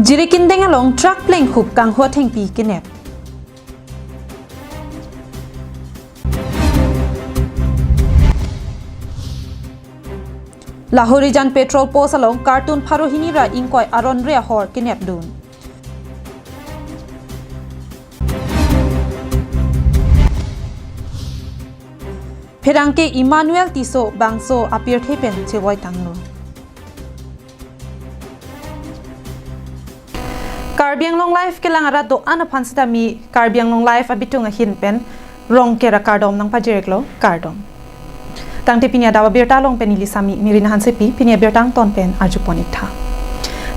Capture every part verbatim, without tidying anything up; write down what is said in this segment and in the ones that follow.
Jirikindeng along truck plenghup kanghu athengpi kenep. Lahorijan petrol post along carton pharo hini ra ingkoi aron re ahor kenepdun. Pherangke Emmanuel Tisso bangso apirthe pen chevoi tanglo. Karbi Anglong Live kelang arat do-an aphan sitame Karbi Anglong Live abitung ahin pen Rongker akardom nangpajirlo, kardom. Tangte pini adap abirta along pen neli Sami Merina Hansepi, pini abirta angton pen arjupon-ik tha.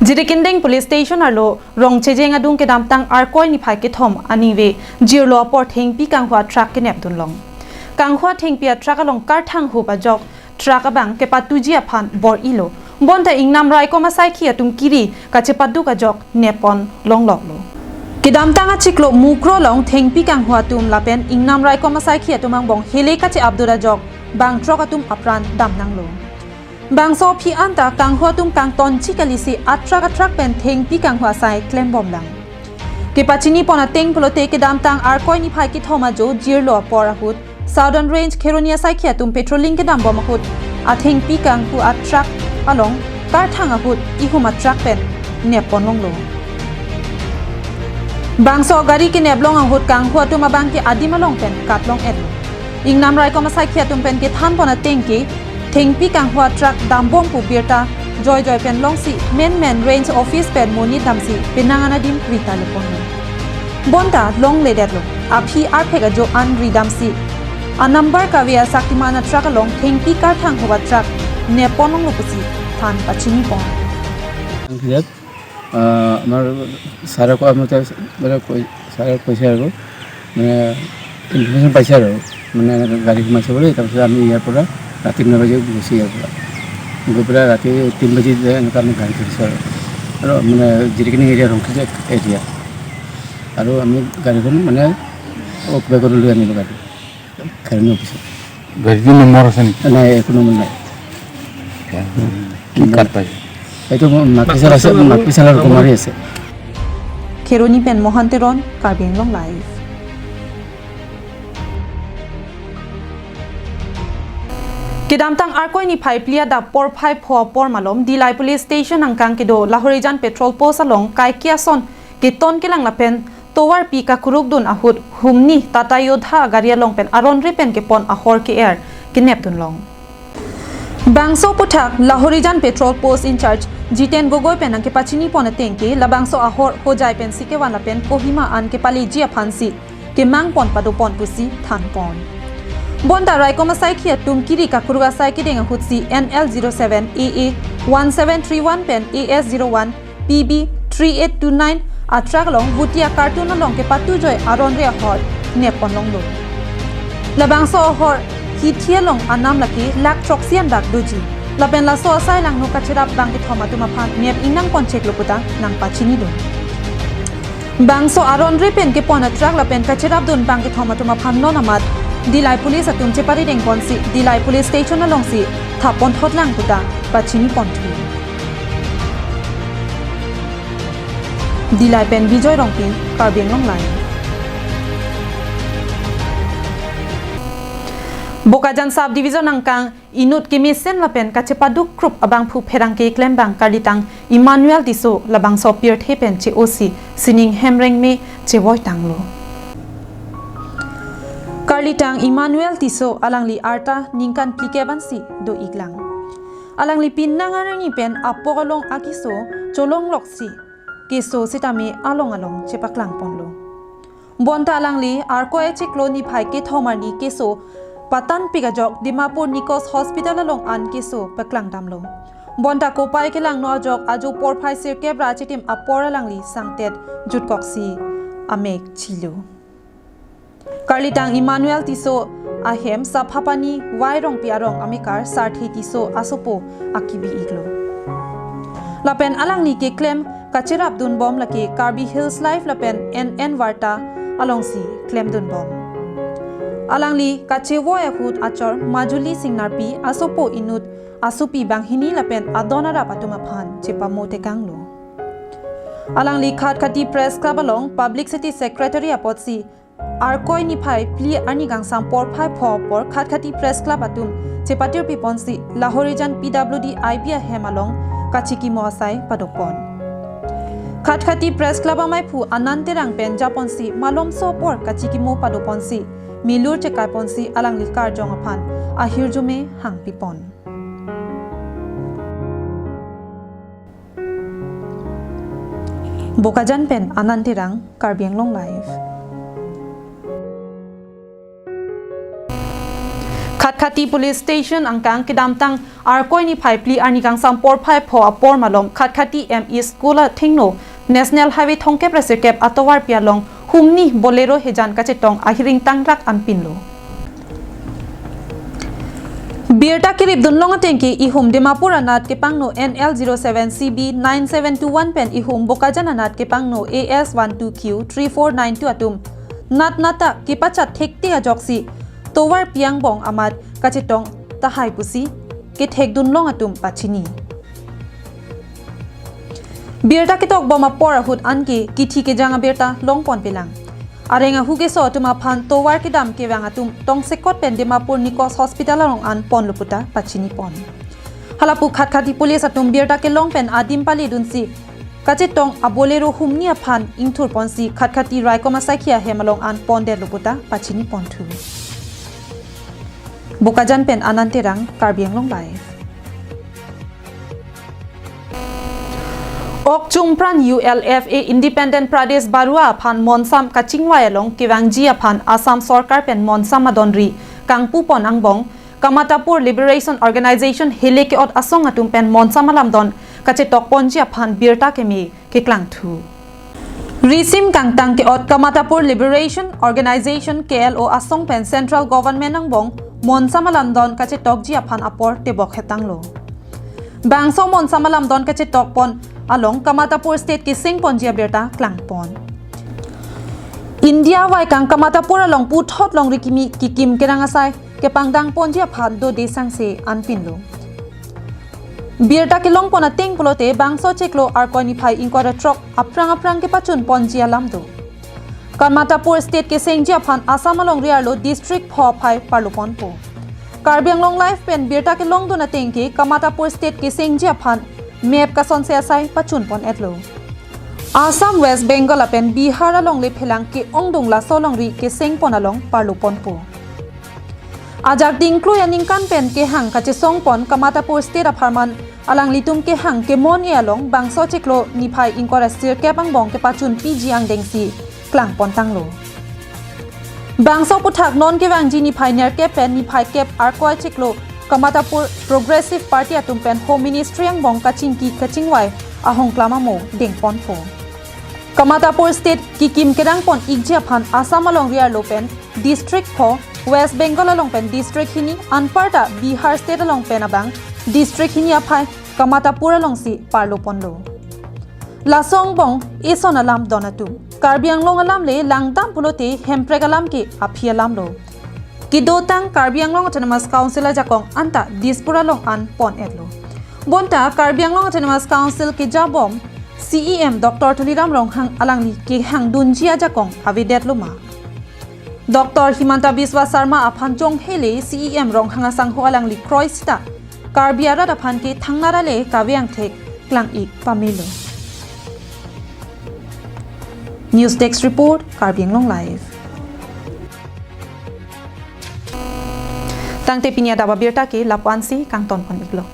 Jirikindeng Police Station arlo Rongchejeng adung kedamtang Arkoi niphai kethom aningve jirlo apor thengpi kanghu atruck kenepdun long. Kanghu athengpi atruck along karthang hup ajok truck abang kepatuji aphan bor-ilo. Bonta ingnam raikom asaikhi atum kiri kachepaduk ajok neppon longloklo. Kedamtang achiklo Mukroh along thengpi kanghu atum lapen ingnam raikom asaikhi atum angbong hele kache-apdun ajok bang truck atum apran damnanglo. Bangso aphi anta kanghu atum kangtonji kalisi atruck atruck pen thengpi kanghu asai klembomlang. Kepachinipon ateng pulote kedamtang Arkoi niphai kethom ajo jirlo apor ahut Southern Range Kheroni asaikhi atum patrolling kedambom ahut athengpi kanghu atruck along karthang ahut ihum atruck pen neppon longlo. Bangso gari keneplong ahut kanghu atum abangke adim along pen katlong-et. Ingnam raikom asaikhi atum pen kethanpon ateng ke thengpi kanghu atruck dambom pu birta joijoi pen longsi menmen range office pen monit damsi penang anadim rita lepon. Bonta longledetlo. Aphi arphek ajo an ridamsi anumber kave a-Shaktiman atruck along thengpi karthang hup atruck neppon longlo pusi than pachinipon. আহ, আমাৰ ছাৰে কোৱা মতে, মানে, কৈ-, ছাৰে কৈছে আৰু, মানে, ইনফৰমেশ্যন পাইছে আৰু, মানে, এনেকৈ গাড়ীখন সোমাইছে বুলি। তাৰপিছত আমি ইয়াৰ পৰা ৰাতি ন বাজি গুচি ইয়াৰ পৰা গৈ পেলাই ৰাতি তিনি বাজি যে এনেকুৱা আমি গাড়ী ধৰিছোঁ আৰু, আৰু, মানে, জিৰিকিনি এৰিয়া, ৰংখিজা এৰিয়া। আৰু আমি গাড়ীখন, মানে, অকুপাই কৰি লৈ আনিলোঁ গাড়ী। গাড়ী অফিচত। গাড়ীটোৰ নম্বৰ আছে নেকি? নাই, একো নম্বৰ নাই। কি কাৰ্ড পাইছে? এইটো মোৰ মাটিচাল আছে, মাটিচাল আৰু কুমাৰী আছে। Kheroni pen Mohan Teron, Karbi Anglong Live. Kedamtang Arkoi niphai phli adap porphai pho apor malom Dillai Police Station angkang kedo Lahorijan Patrol Post along kaike ason keton kelang lapen tovarpi kakurukdun ahut humni Tata Yodha gari along pen aron re pen kepon ahor ke-er kenepdun long. Bangso aphuthak Lahorijan Patrol Post in-charge Jiten Gogoi pen nangkepachinipon ateng ke labangso ahor Hojai pensi kevan lapen Kohima an kepaleji aphansi kemangpon padopon pusi thanpon. Bonta raikom asaikhi atum kiri kakuruk asai kedeng ahutsi N L zero seven A A one seven three one pen A S zero one P B three eight two nine atruck along vuti a-carton along kepatujoi aron re ahor neppon longlo. Labangso ahor hithi along anam lake lakh throksi an dak doji. Lapen laso asai langno kacherap bangkethom atum aphan nep ingnangpon cheklo puta nangpachinidun. Bangso aron re pen kepon atruck lapen kacherapdun bangkethom atum aphan non amat Dillai Police atum cheparidengponsi Dillai Police Station alongsi thaponthotlang puta pachinipon thu. Dillai pen Bijoy Rongpi, Karbi Anglong Live. Bokajan Sub Division angkang inut kemesen lapen kachepaduk krup abangphu pherangke klembang karlitang Emmanuel Tisso labangso apirthe pen che-osi sining hemrengme chevoi tanglo. Karlitang Emmanuel Tisso alangli arta ningkan phlikep ansi do-iklang. Alangli penang arni pen apok along akeso cholongloksi keso sitame along along chepaklangponlo. Bonta alangli Arkoi achiklo niphai kethom arni keso patanpik ajok Dimapur Nikos Hospital along an keso paklangdamlo. Bonta kopai kelangno ajok ajo porphai sirkep ra achitim apor alangli sangtet jutkoksi amek chilo. Karlitang Emmanuel Tisso ahem Saphapani Wai Rongpi arong amekar Sarthe Tisso asopo akibi-iklo. Lapen alangli keklem kacherapdunbom lake Karbi Hills Live lapen N N Warta alongsi klemdunbom. Alangli kachevoi ahut achor Majuli Singnarpi asopo inut asopi banghini lapen adon arap atum aphan chepamo tekanglo. Alangli Khatkhati Press Club along Publicity Secretary apotsi Arkoi niphai phli arni kangsam porphai pho apor Khatkhati Press Club atum chepatirpi ponsi Lahorijan P W D I B ahem along kachikimo asai padopon. Khatkhati Press Club amaiphu Anand Terang pen japonsi malomso apor kachikimo padoponsi milur chekai ponsi alangli karjong aphan ahirjume hangpipon. Bokajan pen Anand Terang, Karbi Anglong Live. Khatkhati Police Station angkang kedamtang Arkoi niphai phli arni kangsam porphai pho apor malom Khatkhati M E School athengno National Highway thomkep ra sirkep atovarpi along humni Bolero hejan kachetong ahiring tangrak anpinlo. Birta keripdunlong atengke ihum Dimapur anat kepangno N L zero seven C B nine seven two one pen ihum Bokajan anat kepangno A S one two Q three four nine two atum natnata kepachat thekte ajoksi tovarpi angbong amat kachetong tahai pusi kethekdunlong atum pachini. Birta ketokbom apor ahut anke kithi kejang abirta longponpelang. Areng ahu keso atum aphan tovar kedam kevang atum tongsekot pen Dimapur Nikos Hospital along an ponlo puta pachinipon. Halapu Khatkhati Police atum birta kelong pen adim paledunsi kachetong a-Bolero humni aphan ingthurponsi Khatkhati raikom asaikhi ahem along an pondetlo puta pachiniponthu. Bokajan pen Anand Terang, Karbi Anglong Live. Ok Chungpran U L F A Independent Pradesh Barua aphan monsam kachingvai along kevangji aphan Assam Sorkar pen monsam adonri kangpupon angbong Kamatapur Liberation Organization hele ke-ot asong atum pen monsam alamdon kachetokponji aphan birta keme keklangthu. Risim kangtang ke-ot Kamatapur Liberation Organization, K L O asong pen Central Government angbong monsam alamdon kachetokji aphan apor tebok hetanglo. Bangso monsam alamdon kachetokpon along Kamatapur State kesengponji abirta klangpon. India vaikang Kamatapur along puthot longri kimi kikim kerang asai kepangdangponji aphan dode sangse anpinlo. Birta kelongpon ateng pulote bangso chiklo Arkoi niphai ingkoi ra throk aphrang aphrang kepachunponji alam do. Kamatapur State kesengji aphan Assam alongri arlo district pho aphai parloponpo. Karbi Anglong Live pen birta kelongdun atengke Kamatapur State kesengji aphan map kasonse asai pachunpon-etlo. Assam, West Bengal lapen Bihar alongle phelang ke-ongdung laso alongri kesengpon along parloponpo. Ajak dingklui aningkan pen kehang kachesongpon Kamatapur State apharman alanglitum kehang kemon-e along bangso chiklo niphai ingkoi ra sirkep angbong kepachunpiji angdengsi klangpontanglo. Bangso aputhak non kevangji niphai nerkep pen niphai kep Arkoi chiklo Kamatapur Progressive Party atum pen Home Ministry angbong kachingki kachingvai ahongklam amo dengponpo. Kamatapur State kikim kerangpon-ikji aphan Assam alongri arlo pen district pho, West Bengal along pen district hini, anparta Bihar State along pen abang district hini aphai Kamatapur alongsi parloponlo. Laso angbong eson alamdon atum. Karbi Anglong alam le langdam pulote Hemprek alam ke aphi alamlo. Kedotang Karbi Anglong Autonomous Council ajakong anta Dispur along an pon-etlo. Bonta Karbi Anglong Autonomous Council kejabom C E M Doctor Tuliram Ronghang alangli kehangdunji ajakong avedetloma? Doctor Himanta Biswa Sarma aphan chonghele C E M Ronghang asangho alangli kroi sita Karbi arat aphan ke thangnat ale kave angthek klang-ik pamelo. News Desk Report, Karbi Anglong Live. Tangte pini adap abirta ke lapu-ansi kangtonpon-iklo.